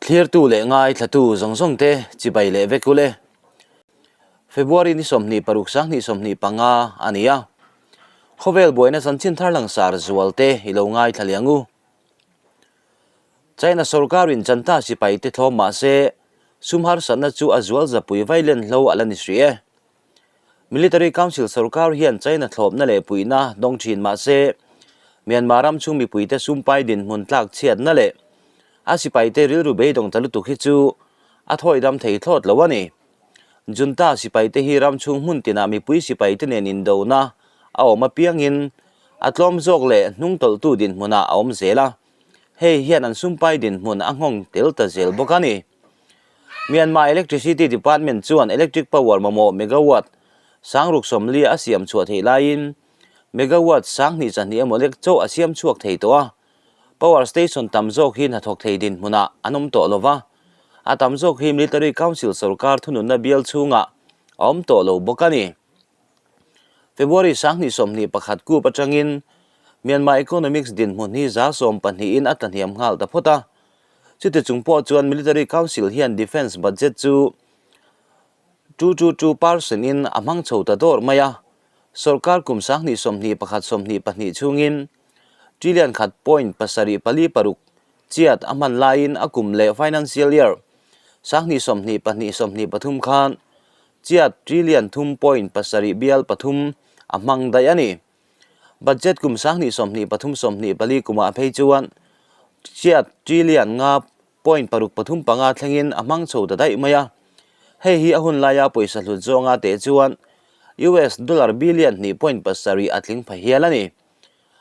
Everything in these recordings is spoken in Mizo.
Thlirtu leh ngaithlatu zawng zawng te chibai leh vek ule. February ni 26 2025 a ni a. Khawvel buaina chanchin thar langsar zual te i lo ngaithla leh ang u. China sorkarin Janta sipai te thlawm mah se, sum harsatna chu a zual zapui vailen hlo a la ni hrih e. Military Council sorkar hian China thlawpna leh puihna dawng thin mah se, Myanmar ram chhung mipuite sumpai dinhmun tlak chhiatna leh a sipaite rilru beidawng ta lutuk hi chu a thawi dam thei thlawt lo a ni. Junta sipaite hi ram chhung hmun tinah mipui sipaite nen indona a awm apiangin a tlawm zawk leh hnungtawlhtu dinhmunah a awm zel a, hei hian an sumpai dinhmun a nghawng tel ta zel bawk a ni. Myanmar Electricity Department chuan electric power mamawh megawatt 6040 a siam chhuah theih laiin megawatt 2200 emaw lek chauh a siam chhuak thei tawh a. Power station tam zawk hi hnathawk thei dinhmunah an awm tawh lova, a tam zawk hi Military Council sorkar thununna bial chhungah a awm tawh lo bawk a ni. February 2021 kup atangin Myanmar economics dinhmun hi 12% in a tlahniam nghal ta phawt a. Chuti chung pawh chuan Military Council hian Defence budget chu 222 percent in a hmang chho ta dawr mai a, sorkar kum 2021 22 chhungin trillion khat point pasarih pali paruk chiat a hman laiin a kum leh financial year 2022 23 khan chiat trillion thum point pasarih bial pathum a hmang daih a ni. Budget kum 2023 24 kumah phei chuan chiat trillion nga point paruk pathum panga thlengin a hmang chho ta daih mai a. Hei hi a hun laia pawisa hlut zawnga teh chuan US dollar billion hnih point pasarih a tling pha hial a ni.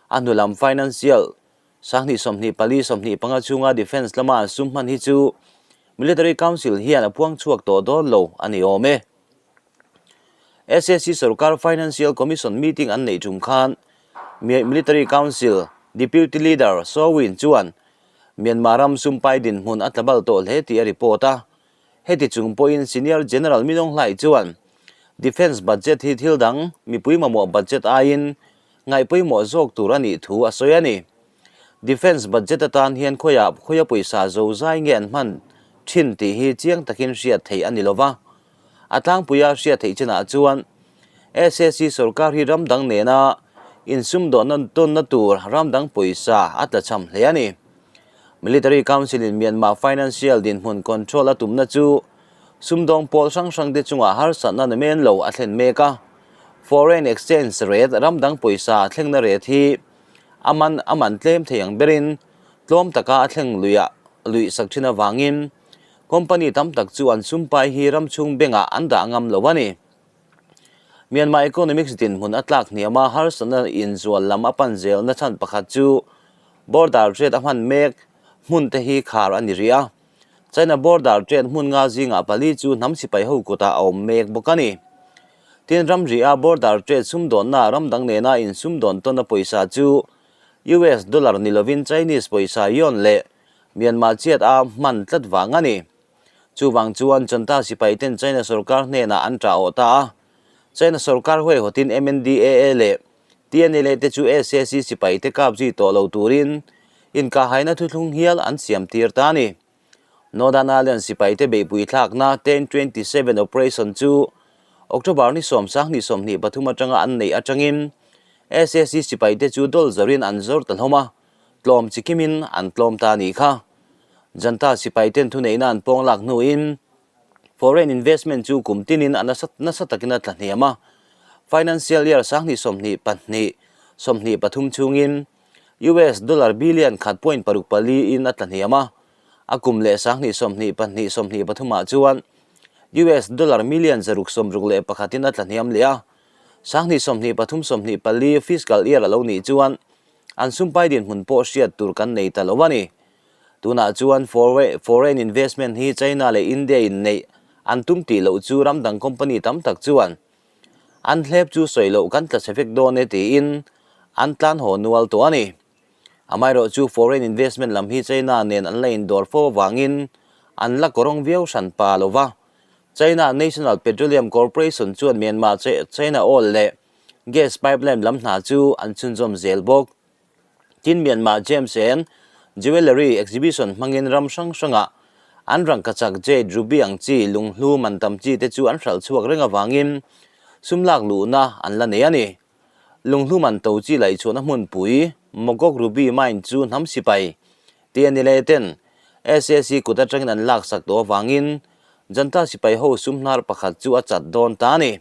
A hnu lam financial 2024 25 chhunga defence lama an sum hman hi chu Military Council hian a puang chhuak tawh dawn lo a ni awm e. SAC sorkar Financial Commission meeting an neih tum khan Military Council Deputy Leader Saw Win chuan Myanmar ram sumpai dinhmun a tlabal tawh hle tih a report a. Heti chung pawhin Senior General Min Aung Hlaing chuan Defence budget hi thil dang mipui mamawh budget aiin ngaihpawimawh zawk tur a nih thu a sawi a ni. Defence budget atan hian khawiah khawia pawisa zo zai nge an hman thin tih hi chiang takin hriat theih a ni lova. A tlangpuia hriat theih chinah chuan SAC sorkar hi ram dang nena insumdawnna tawnna tur ram dang pawisa a tlachham hle a ni. Military Council in Myanmar financial dinhmun control a tumna chu sumdawng pawl hrang hrangte chungah harsatna namen lo a thlen mek a. Foreign exchange rate ram dang pawisa thlengna rate hi a man a man tlem thei ang berin tlawm taka a thleng luiah luih sak thin avangin Company tam tak chu an sumpai hi ram chhung bengah an dah ngam lo a ni. Myanmar economics dinhmun a tlak hniam a, harsatna inzual lam a pan zelna chhan pakhat chu border trade a hman mek hmun te hi khar a ni rih a. China border trade hmun nga zingah pali chu hnam sipai ho kutah a awm mek bawk a ni. Tin, ramri a border trade sumdawnna ram dang nena insumdawn tawnna pawisa chu US dollar ni lovin Chinese pawisa yuan leh Myanmar chiat a hman tlat vang a ni. Chuvang chuan Junta sipai ten China sorkar hnenah an ṭah awh ta a. China sorkar huaihawtin MNDAA leh TNLA te chu SAC sipai te kap zui tawh lo turin inkahhaina thuthlung hial an siam tir ta a ni. Northern Ireland sipai te beihpui thlakna 1027 operation chu October ni 10 23 atanga an neih atangin SAC sipai te chu dawl zawrin an zawr ta hlawm a. Tlawm chi kimin an tlawm ta a nih kha. Junta sipai ten thuneihna an pawng lak hnuin foreign investment chu kum tinin a nasa nasa takin a tla hniam a. Financial year 2022 23 chhungin US dollar billion khat point paruk pali in a tla hniam a. A kum leh 2022 23 ah chuan US dollar million 661 in a tla hniam leh a. 2023 24 fiscal year a lo nih chuan An sumpai dinhmun pawh hriat tur kan nei ta lo a ni. Tunah chuan foreign investment hi China leh India in neih an tum tih loh chu ram dang company tam tak chuan an hlep chu sawi loh kan tla chhe vek dawn e tiin an tlan haw nual tawh a ni. Amaherawh chu foreign investment lam hi China nen an la indawr fo avangin an la kawrawng viau hran pa lo va. China National Petroleum Corporation chuan Myanmar China Oil leh Gas pipeline lam hna chu an chhunzawm zel bawk. Tin, Myanmar Gems and Jewellery Exhibition hmangin ram hrang hrangah An rangkachak jade, ruby ang chi, lunghlu, man tam chi te chu an hralh chhuak reng avangin sum lak luhna an la nei a ni. Lunghlu man to chi laihchhuahna hmunpui Mogok Ruby Mine chu hnam sipai tih a ni leh ten SAC kut atangin an laksak tawh avangin Janta sipai ho sum hnar pakhat chu a chat dawn ta a ni.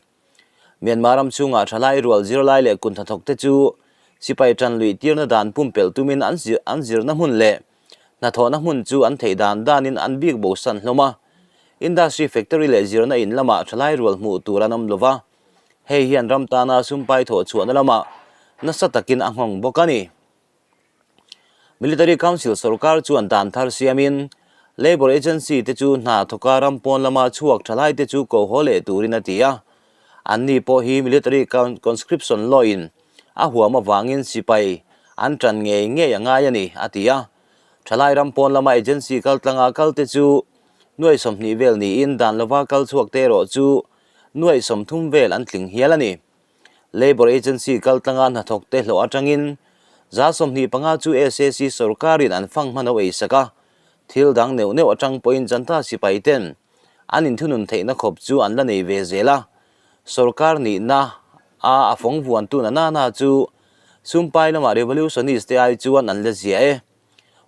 Myanmar ram chhungah thalai rual zirlai leh kut hnathawk te chu sipai tan luih tirna dan pumpelh tumin an an zirna hmun leh hnathawhna hmun chu an theih dan danin an bik bosan hlawm a. Industry factory leh zirna in lamah thalai rual hmuh tur an awm lova, hei hian ram tana sumpai thawh chhuahna lamah nasa takin a nghawng bawk a ni. Military Council sorkar chuan dan thar siamin Labour Agency te chu hna thawka ram pawn lama chhuak thalai te chu ko haw leh turin a ti a. Anni pawh hi Military Conscription Law in a huam avangin sipai an tan ngei ngei a ngai a ni, a ti a. Thalai ram pawn lama agency kaltlanga kal te chu nuai 20 vel niin dan lova kal chhuak te erawh chu nuai 30 vel an tling hial a ni. Labour Agency kaltlanga hnathawk te hlawh atangin 25% chu SAC sorkarin an fang hman ho eisak a, thil dang neuh neuh atang pawhin Janta sipai ten an inthunun theihna khawp chu an la nei ve zel a, sorkar nihna a a fawng vuantu na nana chu sumpai lamah revolutionist te ai chuan an la zia e.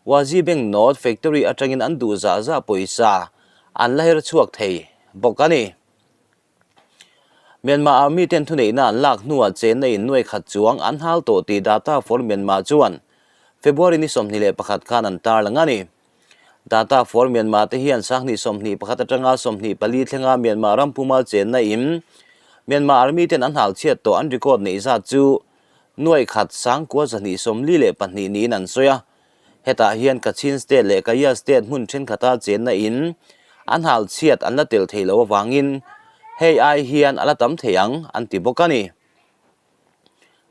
Wazi Bank Note Factory atangin an duh zah zah pawisa an la her chhuak thei bawk a ni. Myanmar Army ten thuneihna an lak hnuah chenna in nuai khat chuang an hal tawh tih Data for Myanmar chuan February ni 21 khan an tarlang a ni. Data for Myanmar te hian 2021 atanga 24 thlenga Myanmar ram puma chenna in Myanmar Army ten an hal chhiat tawh an record neih zat chu nuai khat sangkua 242 niin an sawi a. Hetah hian Kachin State leh Kayah State hmun thenkhatah chenna in an hal chhiat an la tel thei lo avangin hei ai hian a la tam thei ang an ti bawk a ni.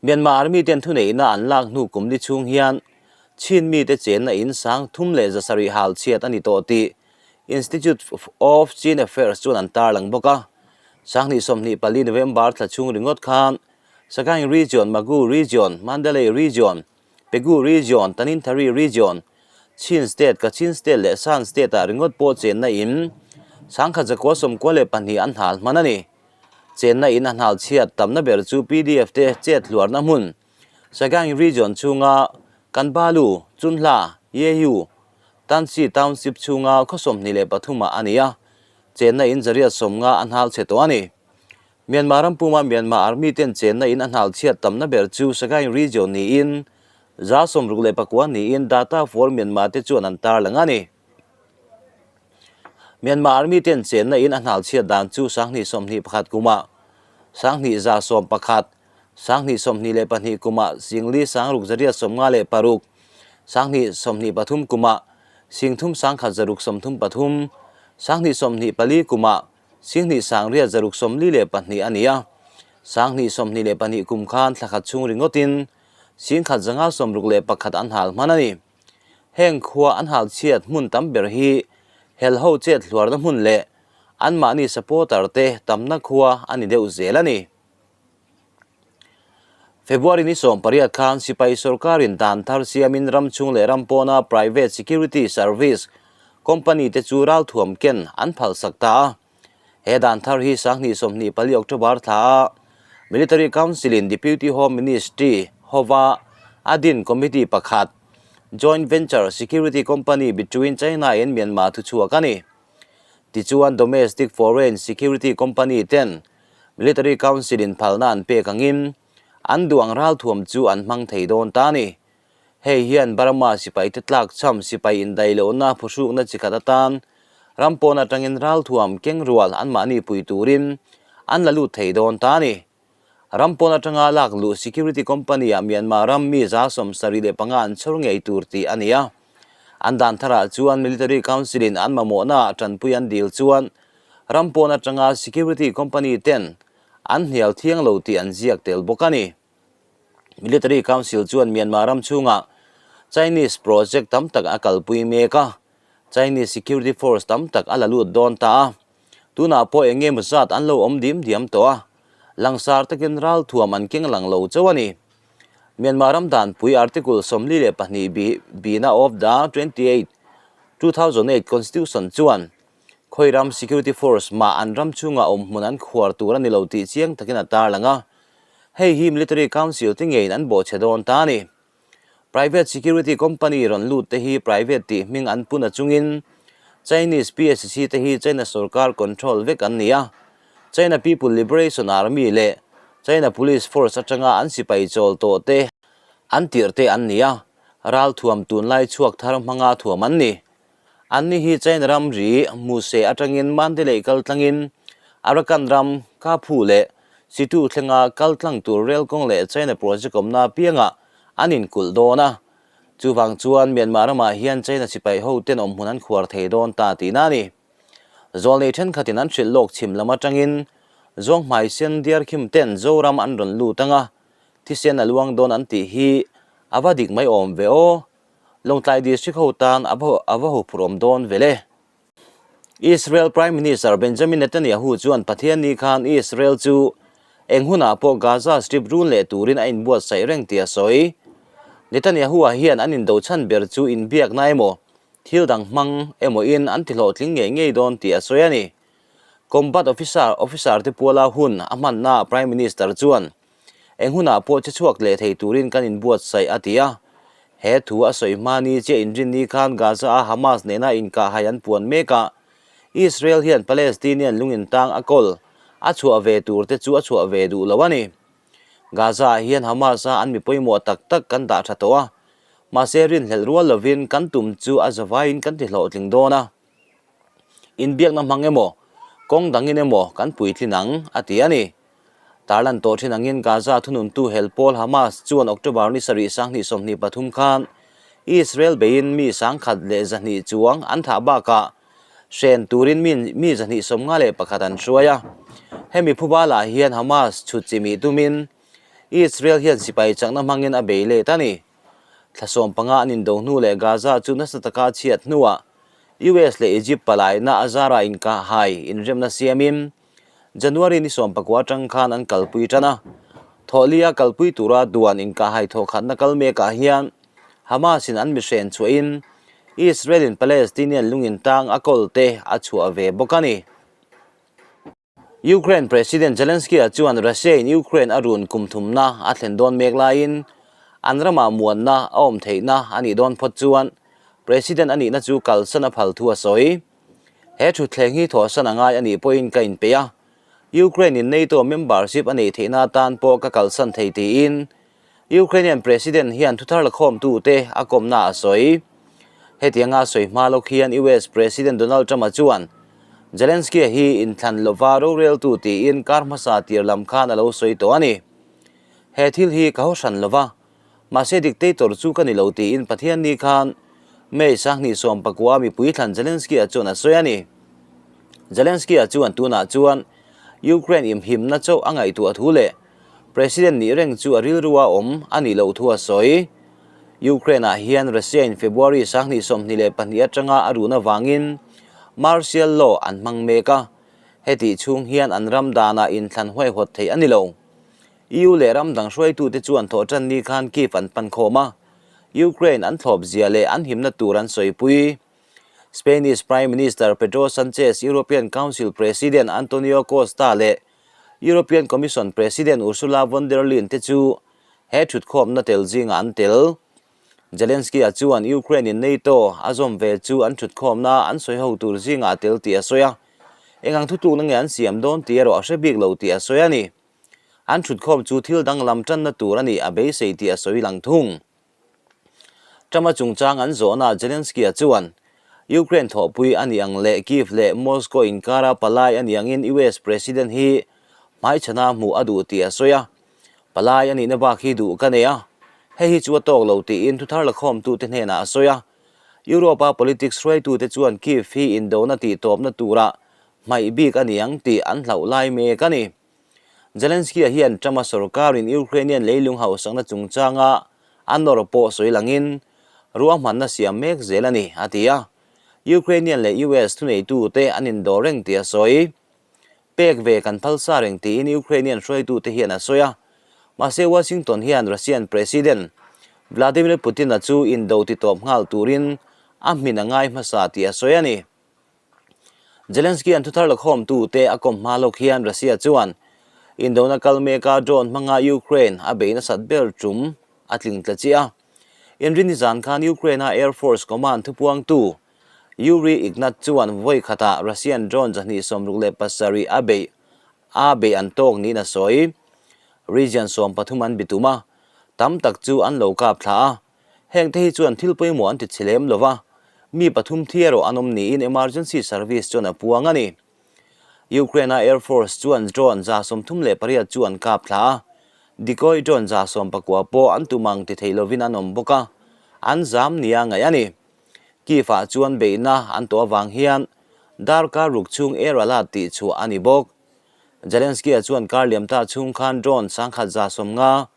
Myanmar Army ten thuneihna an lak hnu kum li chhung hian Chin mite chenna in sang thum leh 700 hal chhiat a ni tawh tih Institute of Chin Affairs chuan an tarlang bawk a. 2024 November thla chhung ringawt khan Sagaing Region, Magu Region, Mandalay Region, Pegu Region, Tanintharyi Region, Chin State, Kachin State leh Shan State-ah ringawt pawh chenna in 1992 an hnal hman a ni. Chenna in a hnal chhiat tamna ber chu PDF te chet hluarna hmun Sagaing Region chhunga Kanbalu, Chunhla, Yehu, Tansi Township chhunga khaw 23 ah a ni a, chenna in 150 a hnal chhe tawh a ni. Myanmar ram puma Myanmar Army ten chenna in a hnal chhiat tamna ber chu Sagaing Region niin 69 niin Data for Myanmar te chuan an tarlang a ni. Myanmar Army ten chenna in a hnal chhiat dan chu 2021 kumah 2111, 2022 kumah 46,856, 2023 kumah 31,633, 2024 kumah 2642 a ni a, 2022 kum khan thla khat chhung ringawtin 1561 an hal hman a ni. Heng khua an hal chhiat hmun tam ber hi helho chet hluarna hmun leh anmahni supporter te tamna khua a ni deuh zel a ni. February ni 18 khan sipai sorkarin dan thar siamin ram chhung leh ram pawna private security service company te chu ralthuam ken an phalsak ta a. He dan thar hi 2024 October thla a Military Council in Deputy Home Ministry hova a din committee pakhat Joint Venture Security Company between China and Myanmar thuchhuak a ni. Tichuan Domestic Foreign Security Company ten Military Council in phalna an pek angin an duh ang ralthuam chu an hmang thei dawn ta a ni. Hei hian Burma sipai te tlak cham sipai indai lohna phuhrukna chi khat atan ram pawn atangin ralthuam keng rual anmahni pui turin an la lut thei dawn ta a ni. Ram pawn atanga lak luh security company ah Myanmar ram mi 75% an chhawr ngei tur tih a ni a. An dan tharah chuan Military Council in an mamawhna ah tanpui an dil chuan ram pawn atanga security company ten an hnial thiang lo tih an ziak tel bawk a ni. Military Council chuan Myanmar ram chhungah Chinese project tam tak a kalpui mek a, Chinese security force tam tak a la lut dawn ta a. Tunah pawh eng nge maw zat an lo awm dim diam tawh a, langsar takin ralthuam an keng lang lo chauh a ni. Myanmar ram danpui Article 42 bina of the 28. 2008 Constitution chuan khawi ram security force mah an ram chhungah awm hmun an khuar tur a ni lo tih chiang takin a tarlang a, hei hi Military Council te ngeiin an bawhchhe dawn ta a ni. Private security company rawn lut te hi private tih hming an pun achungin Chinese PSC te hi China sorkar control vek an ni a, China People Liberation Army leh China Police Force atanga an sipai chawl tawh te an tirh te an ni a, ralthuam tunlai chhuak thar hmanga thuam an ni. Anni hi China ram ri Muse atangin Mandalay kal tlangin Arakan ram Kaphu leh Situ thlenga kal tlang tur rel kawng leh China project awmna apiangah an inkulh dawn a. Chuvang chuan Myanmar ramah hian China sipai ho ten awmhmun an khuar thei dawn ta tihna a ni. Zawlnei thenkhatin an hrilh lawk chhim lam atangin Zawnghmai sen diarkhim ten Zoram an rawn lut anga thisen a luang dawn an tih hi a va dik mai awm ve aw. Lawngtlai District ho tan a va huphurh awm dawn ve le. Israel Prime Minister Benjamin Netanyahu chuan Pathianni khan Israel chu eng hunah pawh Gaza Strip run leh turin a inbuatsaih reng tih a sawi. Netanyahu-a hian an indo chhan ber chu inbiakna emaw, thil dang hmang emaw in an tihlawhtling ngei ngei dawn tih a sawi a ni. Combat officer officer te puala hun a hmannaah Prime Minister chuan Eng hunah pawh che chhuak leh thei turin kan inbuatsaih, a ti a. He thu a sawi hma ni chiah inrinni khan Gaza-a Hamas nena inkahhai an puan mek a, Israel hian Palestinian lungintang a kawl a chhuah ve tur te chu a chhuah ve duh lo a ni. Gaza-ah hian Hamas-a an mi pawimawh tak tak kan dah tha tawh a, mahse rinhlelh rual lovin kan tum chu a zavaiin kan ti hlawhtling dawn a. Inbiakna hmang emaw, kawng dangin emaw kan puitlin ang, a ti a ni. Tarlan tawh thin angin Gaza thununtu hel pawl Hamas chuan October ni sarih 2023 khan Israel beiin mi 1,200 chuang an thah bakah hren turin mi 251 an hruai a. Hemi phubalah hian Hamas chhut chimih tumin Israel hian sipai chakna hmangin a bei let a ni. Thla 15 an indo hnu leh Gaza chu nasa taka a chhiat hnuah US leh Egypt palaina a zara inkahhai inremna siamin January ni 14 atang khan an kalpui tan a. Thawhlia kalpui tura duan inkahhai thawhkhatna kal mekah hian Hamas in an mihren chhuahin Israel in Palestinian lungintang a kawl te a chhuah ve bawk a ni. Ukraine President Zelensky-a chuan Russia in Ukraine a run kum thumna a thlen dawn mek laiin an ramah muanna a awm theihna a nih dawn phawt chuan President a nihna chu kalsan a phal thu a sawi. He thutthleng hi thawhsan a ngai a nih pawhin ka inpeih a, Ukraine in NATO membership a neih theihna atan pawh ka kalsan thei tiin Ukrainian President hian thuthar lakhawmtute a kawmna a sawi. Hetianga a sawi hma lawk hian US President Donald Trump-a chuan Zelensky-a hi inthlan lova roreltu tiin kar hmasa tir lam khan a lo sawi tawh a ni. He thil hi ka haw hran lova, mahse dictator chu ka ni lo tiin Pathianni khan May 2019 mipui thlan Zelensky-a chuan a sawi a ni. Zelensky-a chuan tunah chuan Ukraine imhimna chauh a ngaihtuah thu leh President nih reng chu a rilrua awm a nih loh thu a sawi. Ukraine-ah hian Russia-in February 2022 atanga a run avangin martial law an hmang mek a, hetih chhung hian an ram danah inthlan huaihawt theih a ni lo. EU leh ram dang hruaitute chuan thawhṭan ni khan Kyiv an pan khawm a, Ukraine an thlawp zia leh an himna tur an sawipui. Spanish Prime Minister Pedro Sanchez, European Council President Antonio Costa leh European Commission President Ursula von der Leyen te chu he thutkhawmna tel zingah an tel. Zelensky-a chuan Ukraine-in NATO a zawm ve chu an thutkhawmna an sawi ho tur zingah a tel tih a sawi a, eng ang thutlukna nge an siam dawn tih erawh a hre bik lo tih a sawi a ni. An thutkhawm chu thil danglam tanna tur a nih a beisei tih a sawi lang thung. Trump-a chungchang an zawhnaah Zelensky-a chuan, Ukraine thawhpui a nih ang leh Kyiv leh Moscow inkara palai a nih angin US President hi hmaichhana hmuh a duh tih a sawi a. Palai a nihna bak hi duh ka nei a, hei hi chu a tawk lo tiin thuthar lakhawmtute hnenah a sawi a. Europe-a politics hruaitute chuan Kyiv hi indona tihtawpna tura hmaih bik a ni ang tih an hlauh lai mek a ni. Zelensky-a hian Trump-a sorkarin Ukrainian leilung hausakna chungchanga a nawr pawh sawi langin ruahmanna siam mek zel a ni, a ti a. Ukrainian leh US thuneitute an indawr reng tih a sawi. Pek ve kan phal sa reng tiin Ukrainian hruaitute hian a sawi a. Mahse Washington hian Russian President Vladimir Putin-a chu indo titawp nghal turin a hmin a ngai hmasa tih a sawi a ni. Zelensky-a'n thuthar lakhawmtute a kawm hma lawk hian Russia chuan indona kal meka drone hmanga Ukraine a bei nasat ber tum a tling tla chiah a. Inrinni zan khan Ukraine-a Air Force Command thupuangtu Yuri Ignat chuan vawi khatah Russian drone 267 a beih a beih an tawk niin a sawi. Region 13 an bitum a, tam tak chu an lo kap thla a. Heng te hi chuan thil pawimawh an ti chhe lem lo va, mi pathum thi erawh an awm niin emergency service chuan a puang a ni. Ukraine-a Air Force chuan drone 38 chu an kap thla a, decoy drone 19 pawh an tum ang ti thei lovin an awm bawk a, an zam nia ngaih a ni. Kyiv-ah chuan beihna an tawh avang hian darkar ruk chhung air alert tih chhuah a ni bawk. Zelensky-a chuan kar liam ta chhung khan drone 1150,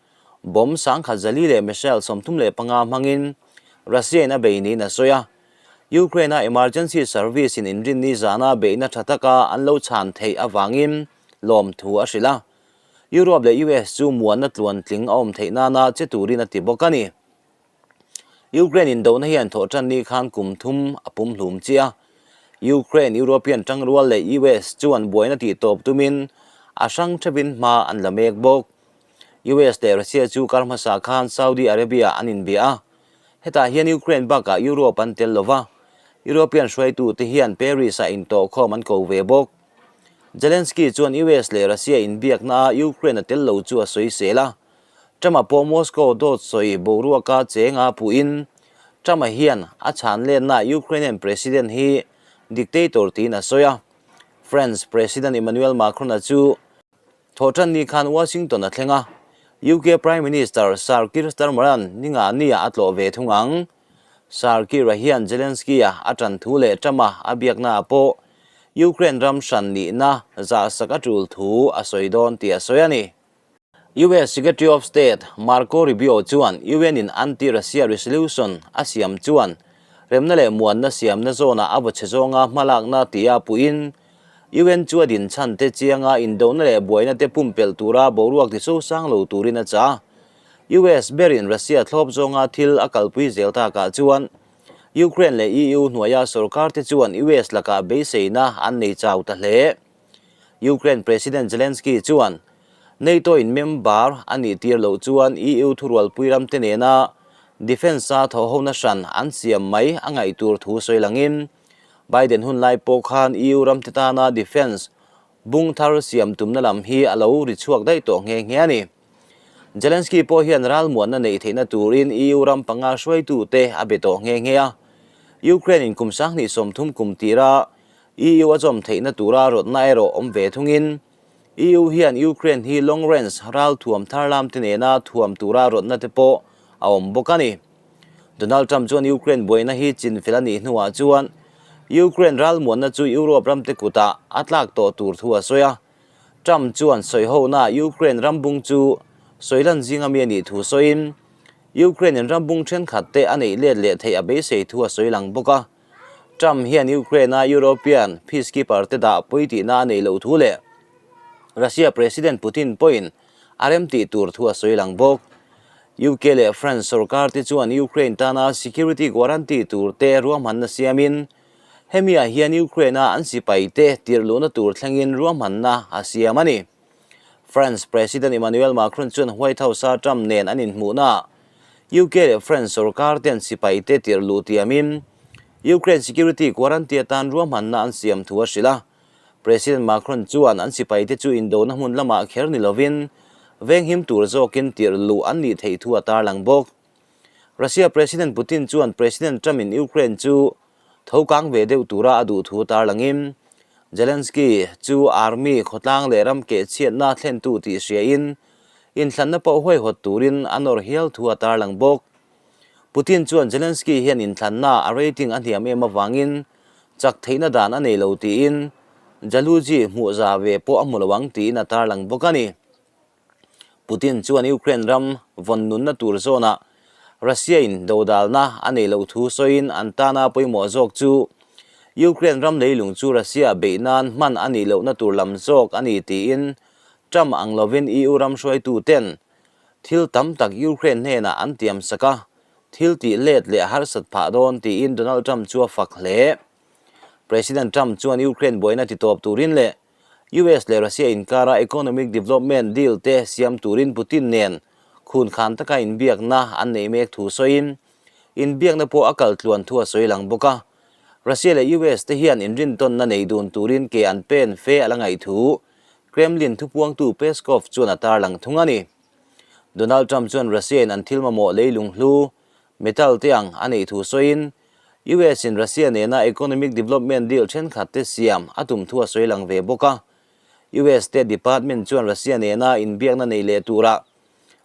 Bomb 1004 leh missile 35 hmangin Russia-in a bei niin a sawi a. Ukraine-a emergency service-in inrinni zana beihna tha taka an lo chhan theih avangin lawmthu a hrilh a. Europe leh US chu muanna tluantling a awm theih nana che turin a ti bawk a ni. Ukraine indona hian thawhtan ni khan kum thum a pum hlum chiah a. Ukraine, European tangrual leh US chuan buaina tihtawp tumin a hrang theuhin hma an la mek bawk. US leh Russia chu kar hmasa khan Saudi Arabia an inbia a, hetah hian Ukraine bakah Europe an tel lo va, European hruaitute hian Paris-ah intawhkhawm an ko ve bawk. Zelensky chuan US leh Russia inbiaknaah Ukraine a tel lo chu a sawisel a, Trump-a pawh Moscow dawt sawi boruaka chenga puhin Trump-a hian a chhan letnaah Ukrainian president hi dictator tiin a sawi a, France President Emmanuel Macron-a chu Thawhṭan ni khan Washington a thleng a, UK Prime Minister Sir Keir Starmer-a'n ninga nia a tlawh ve thung ang. Sir Keir-a hian Zelensky-a a ṭan thu leh Trump-a a biaknaah pawh Ukraine ram hran nihna zahsak a ṭul thu a sawi dawn tih a sawi a ni. US Secretary of State Marco Rubio chuan UN-in anti-Russia resolution a siam chuan remna leh muanna siamna zawnah a vaw chhe zawnga hmalakna tia puiin UN chu a din chhan te chianga indona leh buaina te pumpelh tura boruak ti sosang lo turin a chah a. US berin Russia thlawp zawnga thil a kalpui zel takah chuan Ukraine leh EU hnuaia sorkar te chuan US lakah beiseina an nei chau ta hle. Ukraine President Zelensky chuan NATO in member a nih tir loh chuan EU thurualpui ram te nena defence-a thawhhona hran an siam mai a ngaih tur thu sawi langin Biden hun lai pawh khan EU ram te tana defence bung thar siam tumna lam hi a lo ri chhuak daih tawh nghe nghe a ni. Zelensky pawh hian ralmuanna neih theihna turin EU ram panga hruaitute a be tawh nghe nghe a. Ukraine in kum 2030 kum tira EU a zawm theihna tura rawtna erawh awm ve thungin EU hian Ukraine hi long range ralthuam thar lam te nena thuam tura rawtna te pawh a awm bawk a ni. Donald Trump chuan Ukraine buaina hi chinfel a nih hnuah chuan Ukraine ralmuanna chu Europe ramte kutah a tlak tawh tur thu a sawi a. Trump chuan sawihona Ukraine rambung chu sawilan zinga mi a nih thu sawiin Ukraine-in rambung thenkhat te a neih let leh theih a beisei thu a sawi lang bawk a. Trump hian Ukraine-a European peacekeeper te dah pui tihna a neih loh thu leh Russia President Putin pawhin a remtih tur thu a sawi lang bawk. UK leh France sorkar te chuan Ukraine tana security guarantee tur te ruahmanna siamin hemiah hian Ukraine-a an sipai te tirhluhna tur thlengin ruahmanna a siam a ni. France President Emmanuel Macron chuan White House-a Trump nen an inhmuhnaah UK leh France sorkar ten sipai te tirhluh tiamin Ukraine security guarantee atan ruahmanna an siam thu a hrilh a. President Macron chuan an sipaite chu indona hmun lamah kher ni lovin venghim tur zawkin tirh luh an nih theih thu a tarlang bawk. Russia President Putin chuan President Trump-in Ukraine chu tho kang ve deuh tura a duh thu tarlangin Zelensky chu army khawtlang leh ram kehchhiatna thlentu tih hriain inthlanna pawh huaihawt turin a nawr hial thu a tarlang bawk. Putin chuan Zelensky hian inthlanna a rating a hniam em avangin chak theihna dan a nei lo tiin Zaluzhny hmuh za ve pawh a hmu lo ang tiin a tarlang bawk a ni. Putin chuan Ukraine ram vawn nunna tur zawnah Russia-in dodalna a nei loh thu sawiin an tana pawimawh zawk chu Ukraine ram leilung chu Russia beih nan hman a nih lohna tur lam zawk a ni tiin Trump ang lovin EU ram hruaituten thil tam tak Ukraine hnenah an tiam sak a. thil tih let leh a harsat phah dawn tiin Donald Trump chu a fak hle. President Trump chuan Ukraine buaina titawp turin leh US leh Russia inkara economic development deal te siam turin Putin nen khunkhan taka inbiakna an nei mek thu sawiin inbiakna pawh a kal tluan thu a sawi lang bawk a. Russia leh US te hian inrintawnna nei dun turin ke an pen fe a la ngaih thu Kremlin thupuangtu Peskov chuan a tarlang thung a ni. Donald Trump chuan Russia in an thil mamawh leilung hlu, metal te ang a neih thu sawiin, US in Russia nena economic development deal thenkhat te siam a tum thu a sawi lang ve bawk a. US State Department chuan Russia nena inbiakna nei leh turah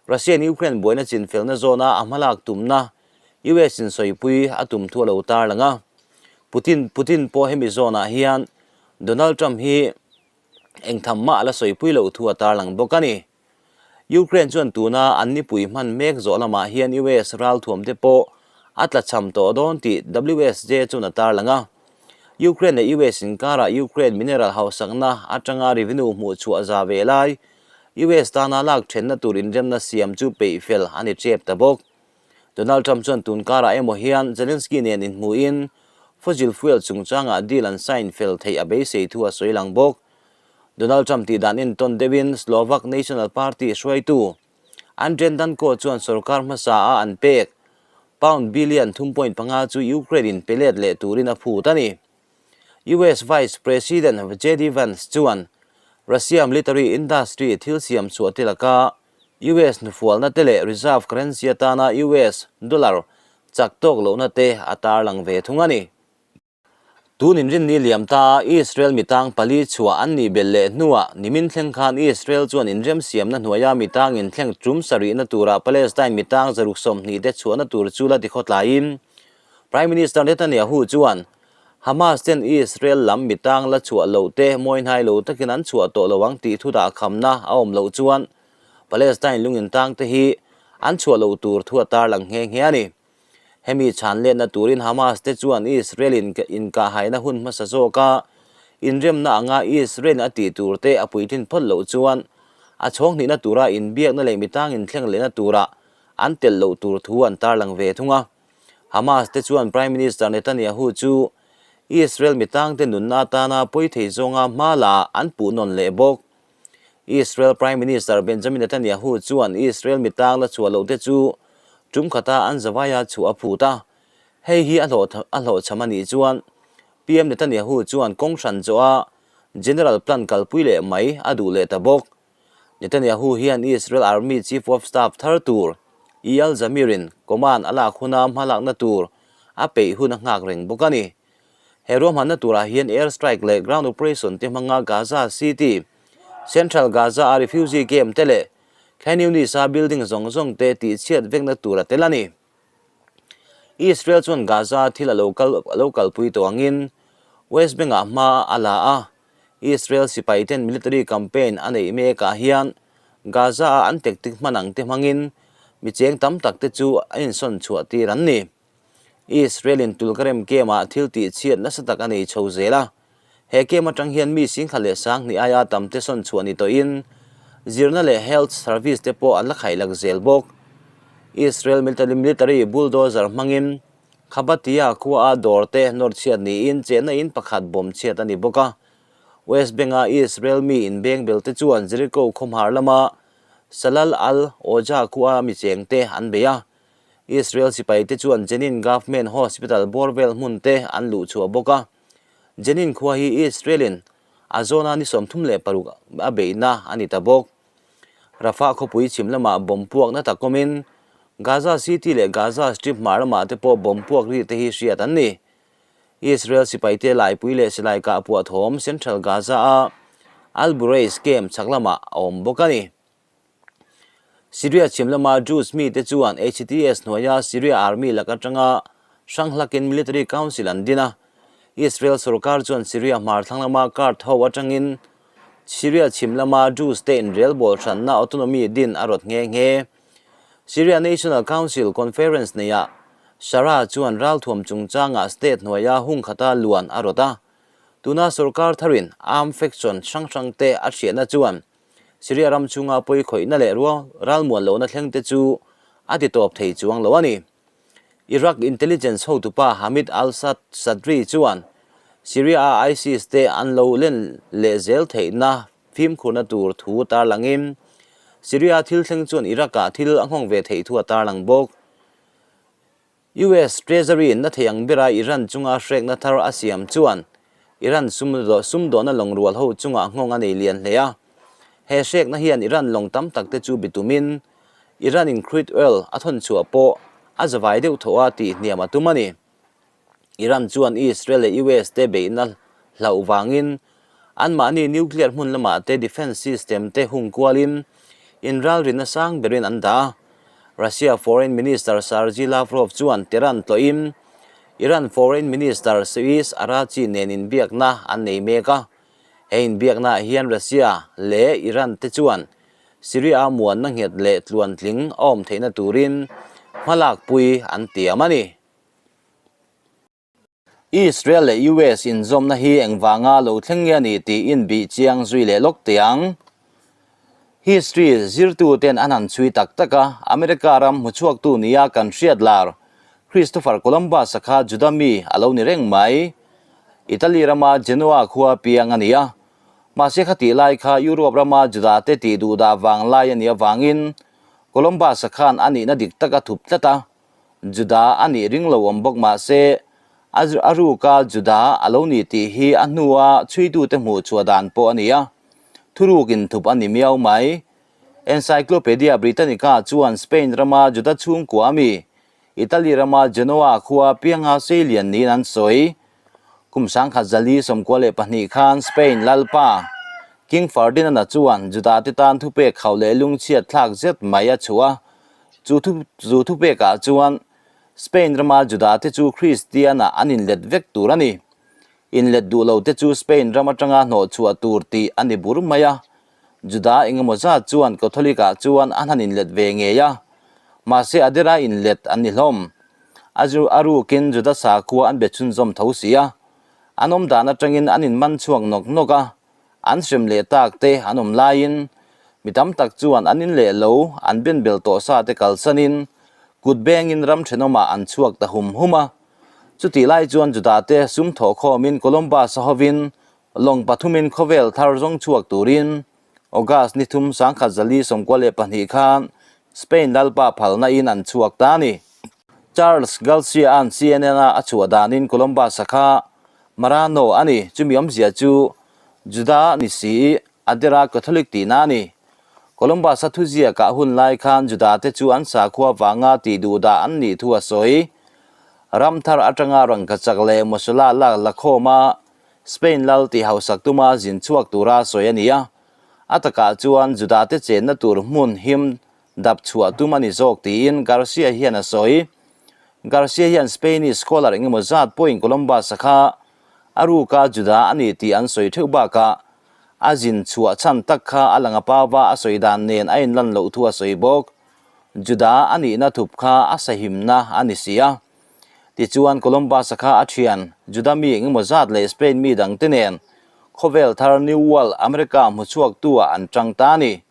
Russia in Ukraine buaina chinfelna zawna a hmalak tumna US in sawipui a tum thu a lo tarlang a. Putin Putin pawh hemi zawnah hian Donald Trump hi engtham mah a la sawipui loh thu a tarlang bawk a ni. Ukraine chuan tuna an nipui hman mek zawh lamah hian US ralthuam te pawh a tlachham tawh dawn tih WSJ chuan a tarlang a. Ukraine leh US inkarah Ukraine mineral hausakna atanga revenue hmuh chhuah za ve lai US tana lak thenna tur inremna siam chu peih fel a ni tep ta bawk. Donald Trump chuan tun karah emaw hian Zelensky nen inhmuhin fossil fuel chungchangah deal an sign fel theih a beisei thu a sawi lang bawk. Donald Trump tih dan entawn deuhin Slovak National Party hruaitu Andrej Danko chuan sorkar hmasa a an pek pound billion 3.5 chu Ukraine in pe let leh turin a phut a ni. US Vice President JD Vance chuan Russia military industry thil siam chhuah te laka US hnufualna te leh reserve currency atana US dollar chak tawk lohna te a tarlang ve thung a ni. Tun inrinni liam ta Israel mitang pali chhuah an nih belh leh hnuah nimin thleng khan Israel chuan inremsiamna hnuaia mitang inthleng tum sarihna turah Palestine mitang 120 te chhuahna tur chu la tikhawtlaiin Prime Minister Netanyahu chuan Hamas ten Israel lam mitang la chhuah loh te mawihnai lo takin an chhuah tawh lo ang tih thu dah khamna a awm loh chuan Palestine lungintang te hi an chhuah loh tur thu a tarlang nghe nghe a ni. Hemi chhan letna turin Hamas te chuan Israel in inkahhaina hun hmasa zawka inremna anga Israel a tih tur te a puitlin phawt loh chuan a chhawng hnihna tura inbiakna leh mitang inthleng lehna tura an telh loh tur thu an tarlang ve thung a. Hamas te chuan Prime Minister Netanyahu chu Israel mitangte nunna atana pawi thei zawnga hma la an puh nawn leh bawk. Israel Prime Minister Benjamin Netanyahu chuan Israel mitang la chhuah loh te chu tum khata an zavaia chhuah a phut a, hei hi a hlawhchham a nih chuan PM Netanyahu chuan kawng hran zawh a General Plan kalpui leh mai a duh leh ta bawk. Netanyahu hian Israel Army Chief of Staff thar tur Eyal Zamir-in command a lak huna hmalakna tur a peih hun a nghak reng bawk a ni. He ruahmanna turah hian air strike leh ground operation te hmanga Gaza City, Central Gaza a refugee camp te leh Khan Younis a building zawng zawng te tihchhiat vekna tur a tel a ni. Israel chuan Gaza thil a lo kal a lo kalpui tawh angin West Bank ah hma a la a, Israel sipai ten military campaign a neih mekah hian Gaza a an tactic hman ang te hmangin mi cheng tam tak te chu an insawn chhuah tir an ni. Israel in Tulkarem camp ah thil tih chhiat nasa tak a nei chho zel a, he camp atang hian mi singkhat leh 2000 aia tam te sawn chhuah ni tawhin zirna leh health service te pawh an la khaihlak zel bawk. Israel military bulldozer hmangin Khabatia khua a dawr te nawr chhiat niin chenna in pakhat bawm chhiat a ni bawk a. West Bank a Israel mi inbeng bel te chuan Jericho khawmhar lama Salal al-Oja khua mi cheng te an bei a. Israel sipaite chuan Jenin Government Hospital bawr vel hmun te an luh chhuah bawk a. Jenin khua hi Israel-in a zawna ni 36 a beihna a ni ta bawk. Rafah khawpui chhim lamah bomb puakna tak awmin Gaza City leh Gaza Strip hmar lamah te pawh bomb puak ri te hi hriat an ni. Israel sipaite laipui leh silai kah puah thawm Central Gaza-a Al-Bureij camp chhak lamah a awm bawk a ni. Syria chhim lama Druze mite chuan HTS hnuaia Syria Army lak atanga hrang hlakin Military Council an din a. Israel sorkar chuan Syria hmar thlang lama Kurd ho atangin Syria chhim lama Druze te inrelbawl hranna autonomy din a rawt nghe nghe. Syria National Council Conference neiah Sharaa chuan ralthuam chungchangah state hnuaia hung khata luan a rawt a. Tuna sorkar tharin armed faction hrang hrang te a hriatna chuan Syria ram chhunga pawi khawihna leh ralmuan lohna thleng te chu a ti tawp thei chuang lo a ni. Iraq intelligence hotupa Hamid al-Sadri chuan Syria-a ISIS te an lo len leh zel theihna fimkhurna tur thu tarlangin Syria thil thleng chuan Iraq-ah thil a nghawng ve theih thu a tarlang bawk. US Treasury na thei ang bera Iran chunga hrekna thar a siam chuan Iran sumdawhna lawngrual ho chungah nghawng a nei lian hle a. He hrekna hian Iran lawng tam tak te chu bitumin Iran in crude oil a thawn chhuah pawh a zavai deuh thaw a tih hniam a tum a ni. Iran chuan Israel leh US te beihna hlauh vangin anmahni nuclear hmun lamah te defence system te hung kualin inralrinna sang berin an dah a. Russia Foreign Minister Sergei Lavrov chuan Tehran tlawhin Iran Foreign Minister Seyid Araghchi nen inbiakna an nei mek a. He inbiaknaah hian Russia leh Iran te chuan Syria-a muanna nghet leh tluantling a awm theihna turin hmalakpui an tiam a ni. Israel leh US inzawmna hi engvanga lo thleng nge a ni tih inbih chiang zui leh lawk teh ang. History zirtuten an han chhui tak tak a, America ram hmuchhuaktu nia kan hriat lar Christopher Columbus-a kha Juda mi a lo ni reng mai. Italy rama Genoa khua piang a ni a, mahse khatih lai kha Europe rama Juda-te tih duhdah vang lai a nih avangin Columbus-a khan a nihna dik tak a thup tlat a. Juda a nih ring lo awm bawk mah se, a ruka Juda a lo ni tih hi a hnua chhuitute hmuh chhuah dan pawh a ni a, thuruk inthup a ni miau mai. Encyclopaedia Britannica chuan Spain rama Juda chhungkua ami, Italy rama Genoa khua pianga seilian niin an sawi. Kum 1942 khan Spain lalpa King Ferdinand-a chuan Juda-te tan thupek khauh leh lungchhiat thlak zet mai a chhuah a, Chu thu chu thupekah chuan Spain rama Juda-te chu Kristian-ah an inlet vek tur a ni. Inlet duh lote chu Spain ram atanga hnawh chhuah tur tih a ni bur mai a. Juda engemaw zat chuan Catholic-ah chuan an han inlet ve ngei a, mahse a dera inlet an ni hlawm. A a rukin Juda sakhua an be chhunzawm tho si a, an awm dan atangin an inman chhuak nawk nawk a. An hrem leh tak te an awm laiin mi tam tak chuan an in leh lo an ben bel tawh sa te kalsanin kut bengin ram thenawmah an chhuak ta hum hum a. Chutih lai chuan Juda te sum thawh khawmin Columbus a hovin lawng pathumin khawvel thar zawng chhuak turin August ni thum 1942 khan Spain lalpa phalna in an chhuak ta a ni. Charles Garcia-a'n CNN-a a chhuah danin Columbus-a kha Marano a ni. Chumi awmzia chu Juda ni si, a dera Catholic tihna a ni. Columbus-a thuziakah hun lai khan Juda-te chu an sakhua vanga tih duhdah an nih thu a sawi. Ram thar atanga rangkachak leh Mosula lak la khawma Spain lal tih hausak tuma zin chhuak tura sawi a ni a. A takah chuan Juda-te chenna tur hmun him dap chhuah tum a ni zawk tiin Garcia hian a sawi. Garcia hian Spain-i scholar engemaw zat pawhin Columbus-a kha a ruka Juda a ni tih an sawi theuh bakah a zin chhuah chhan tak kha a lang a pava a sawi dan nen a inlan loh thu a sawi bawk. Juda a nihna thup kha a sahimna a ni si a. Tichuan Columbus-a kha a thian Juda mi engemaw zat leh Spain mi dangte nen khawvel thar New World America hmu chhuaktu-ah an tang ta a ni.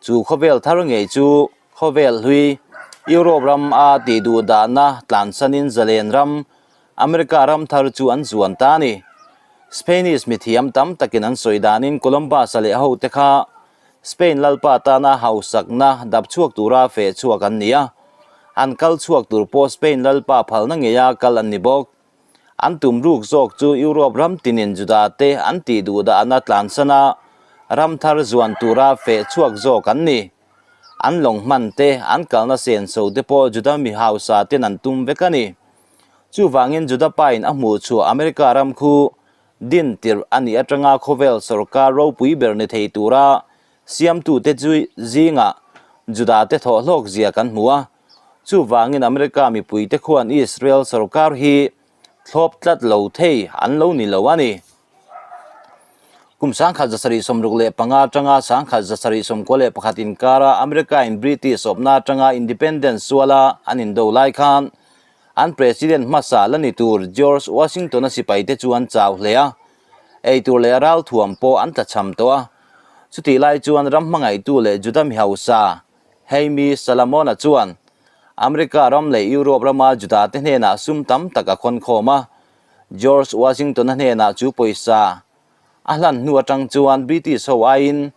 Chu khawvel thar ngei chu khawvel hlui Europe ram a tih duh dahna tlansanin zalen ram America ram thar chu an zuan ta a ni. Spanish mithiam tam takin an sawi danin Columbus-a leh hote kha Spain lalpa tana hausakna dap chhuak tura feh chhuak an ni a, an kal chhuak tur pawh Spain lalpa phalna ngeia kal an ni bawk. An tum ruk zawk chu Europe ram tinin Juda te an tih duh dahna tlansan a, ram thar zuan tura feh chhuak zawk an ni. An lawng hman te, an kalna senso te pawh Juda mi hausa ten an tum vek a ni. Chuvangin Juda pain a hmuh chhuah America ram khu din tirh a nih atanga khawvel sorkar ropui ber ni thei tura siamtute chu zingah Juda te thawh hlawk zia kan hmu a. Chuvangin America mipuite khuan Israel sorkar hi thlawp tlat lo thei an lo ni lo a ni. Kum 1765 atanga 1791 inkara America-in British awpna atanga independence suala an indo lai khan an president hmasa la ni tur George Washington-a sipaite chu an chau hle a, eitur leh ralthuam pawh an tlachham tawh a. Chutih lai chuan ram hmangaihtu leh Juda mi hausa Heimi Salamona chuan America ram leh Europe rama Juda te hnenah sum tam tak a khawn khawm a. George Washington-a hnenah chu pawisa a hlan hnu atang chuan British ho aiin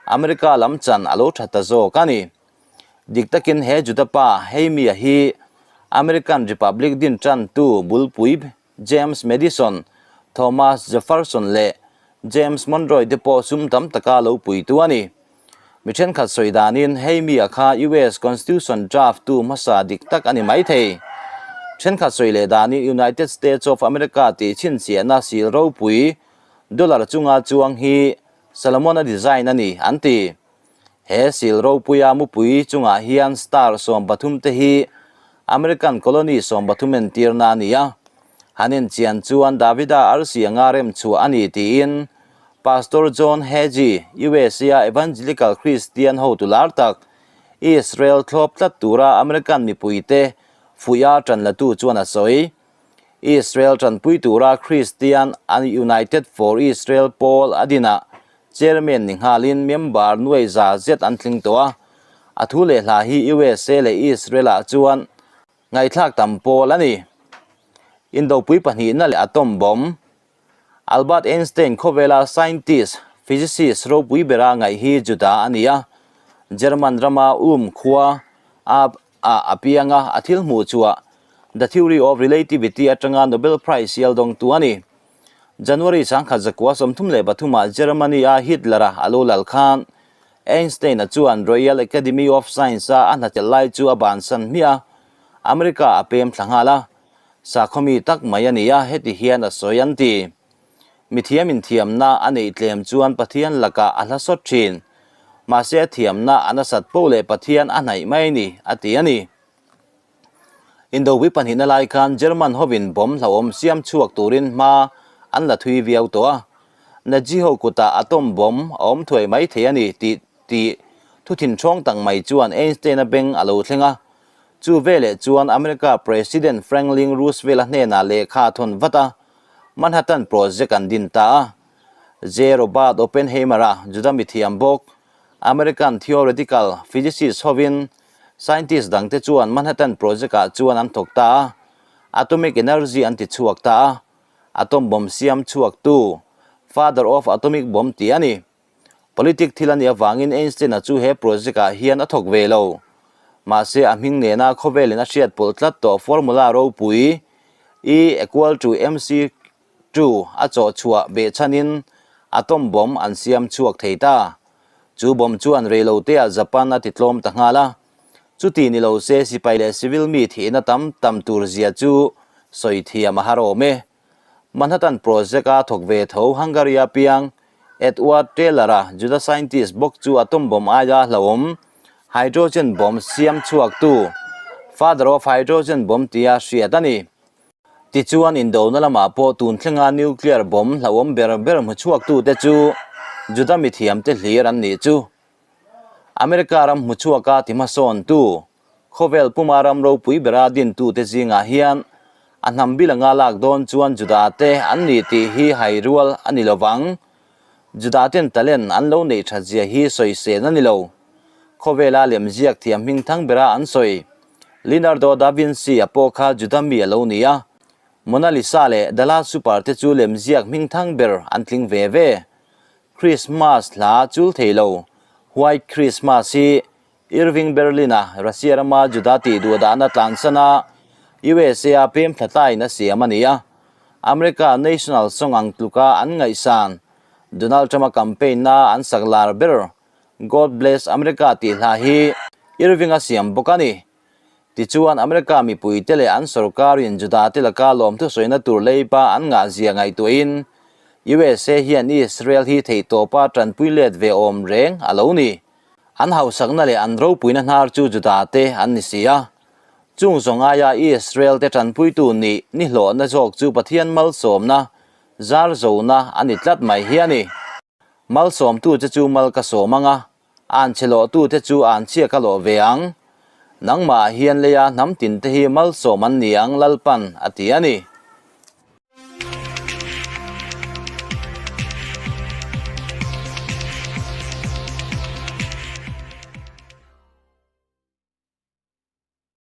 America lam chan a lo tha ta zawk a ni. Dik takin he Juda pa Heimia hi American Republic din tantu bulpui James Madison, Thomas Jefferson leh James Monroe te pawh sum tam taka lo puitu a ni. Mi thenkhat sawi danin hei mi a kha US Constitution draft tu hmasa dik tak a ni mai thei. Thenkhat sawi leh danin United States of America tih chhinchhiahna sil ropui dollar chunga chuang hi Solomon-a design a ni an ti. He sil ropuia mupui chungah hian star 13 te hi American colony 13 entirna a ni a. Han enchian chuan Davida arsi anga rem chhuah a ni tiin Pastor John Hagee, USA-a Evangelical Christian hotu lar tak, Israel thlawp tlat tura American mipuite fuih a tan latu chuan a sawi. Israel tanpui tura Christian an United for Israel pawl a dinah Chairman ni nghalin member nuai za zet an tling tawh a, a thu leh hla hi USA leh Israel-ah chuan ngaihthlak tam pawl a ni. Indopui pahnihna leh atom bomb Albert Einstein khawvela scientist, physicist ropui bera ngaih hi Juda a ni a, German rama Ulm khua a ah a piang a, a thil hmuh chhuah The Theory of Relativity atanga Nobel Prize sial dawngtu a ni. January 1933 ah Germany a Hitler-a a lo lal khan Einstein-a chuan Royal Academy of Science-a a hnatel lai chu a bansan hmiah a, America a pem thla nghal a. Sakhawmi tak mai a ni a, heti hian a sawi an ti. Mithiam inthiamna a neih tlem chuan Pathian lakah a hla sawt thin. Mahse a thiamna a nasat poh leh Pathian a hnaih mai a ni, a ti a ni. Indopui pahnihna lai khan German hovin bomb hlauhawm siam chhuak turin hma an la thui viau tawh a. Nazi ho kutah atom bomb a awm thuai mai thei a ni tih tih thu thinṭhawng tak mai chuan Einstein-a beng a lo thleng a. Chu veleh chuan America President Franklin Roosevelt-a hnenah lehkha a thawn vat a. Manhattan Project an din ta a. J. Robert Oppenheimer-a Juda mithiam bawk, American theoretical physicist hovin scientist dangte chuan Manhattan Project-ah chuan an thawk ta a, atomic energy an ti chhuak ta a, atom bomb siam chhuaktu, father of atomic bomb tih a ni. Politic thil a nih avangin Einstein-a chu he project-ah hian a thawk ve lo. Mahse, a hming nena khawvelin a hriat pawlh tlat tawh formula ropui, E equal to mc two a chawh chhuah behchhanin atom bomb an siam chhuak thei ta. Chu bomb chuan reiloteah Japan a titlawm ta nghal a. Chuti ni lo se sipai leh civil mi thihna tam tam tur zia chu sawi thiam a har awm e. Manhattan Project-a thawk ve tho Hungary-a piang Edward Teller-a Juda scientist bawk chu atom bomb aia hlauhawm hydrogen bomb siam chhuaktu Father of Hydrogen Bomb tia hriat a ni. Tichuan indona lamah pawh tun thlenga nuclear bomb hlauhawm ber ber hmu chhuaktute chu Juda mithiamte hlir an nih chu. America ram hmu chhuaka ti hmasawntu Khawvel puma ram ropui bera dintute zingah hian a hnam bil anga lak dawn chuan Judate an ni tih hi hai rual a ni lo vang. Judaten talent an lo neih that zia hi sawisel a ni lo. Khawvela lemziak thiam hming thang bera an sawi. Leonardo da Vinci-a pawh kha Juda mi a lo ni a. Mona Lisa leh The Last Supper te chu lemziak hming thang ber an tling ve ve. Christmas hla chul thei lo. White Christmas hi Irving Berlin-a Russia rama Juda tih duhdahna tlansana USA-a pem thlatlaiin a siam a ni a. America National Song ang tluka an ngaihsan Donald Trump-a campaign-na an sak lar ber God Bless America tih hla hi Irving-a siam bawk a ni. Tichuan, America mipuite leh an sorkarin Juda te laka lawmthu sawina tur leipa an ngahzia ngaihtuahin USA hian Israel hi theihtawpa tanpui let ve awm reng a lo ni. An hausakna leh an ropuina hnar chu Juda te an ni si a. Chung zawng aia Israel te tanpuitu nih ni hlawhna zawk chu Pathian malsawmna, zar zona a ni tlat mai hi a ni. Malsawmtu che chu mal ka sawm ang a, an che lawhtu te chu an chhia ka lawh ve ang. Nangmah hian leia hnam tin te hi malsawm an ni ang Lalpan a ti a ni.